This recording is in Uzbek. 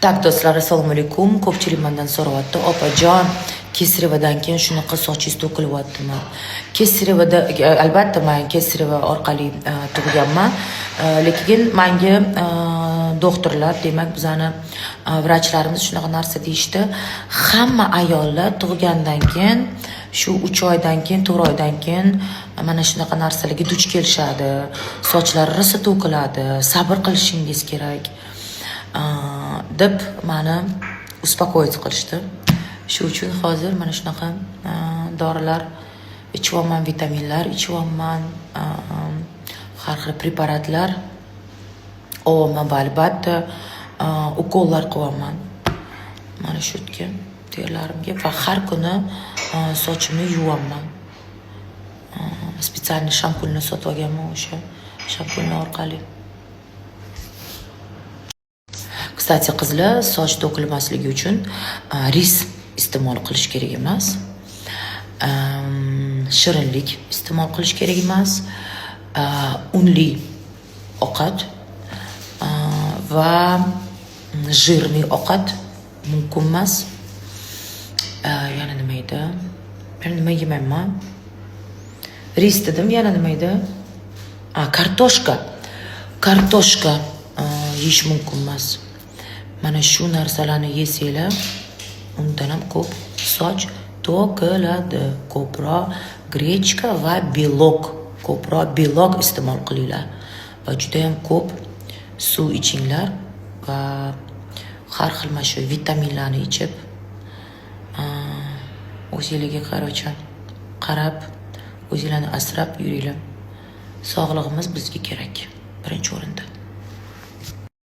Так, do'stlar, assalomu alaykum. Ko'pchilik mendan so'rayapti: "Opajon, кесарево dan keyin shunaqa sochingiz to'kilyaptimi?" Кесарево da, albatta, man кесарево orqali tug'ganman. Lekin menga doktorlar, demak, bizani vrachlarimiz shunaqa narsa deyishdi: hamma ayollar tug'gandan keyin shu 3 oydan keyin, 4 oydan keyin mana shunaqa narsalarga duch kelishadi, sochlari rosa to'kiladi, sabr qilishingiz kerak, deb mani успокоить qilishdi. Shu uchun hozir mana shunaqa dorilar ichyapman, vitaminlar ichyapman, har xil preparatlar olyapman va, albatta, ukollar qilyapman mana shu yerga, terlarimga, va har kuni sochimni yuvyapman. Специальный shampunni sotib olganman, o'sha shampunni orqali. Кстати, qizlar, soch to'kilmasligi uchun рис iste'mol qilish kerak emas, shirinlik iste'mol qilish kerak emas, unli ovqat va жирный ovqat mumkin emas. Yana nima edi? Yana nima yemayman? Рис dedim, yana nima edi? A, kartoshka. Kartoshka yeyish mumkin emas. Mana shu narsalarni yesanglar, undan ham ko'p soch to'kiladi. Ko'proq гречка va белок, ko'proq белок iste'mol qilinglar va judayam ko'p suv ichinglar va har xil mana shu vitaminlarni ichib, o'zinglarga, короче, qarab, o'zinglarni asrab yuringlar. Sog'lig'imiz bizga kerak birinchi o'rinda.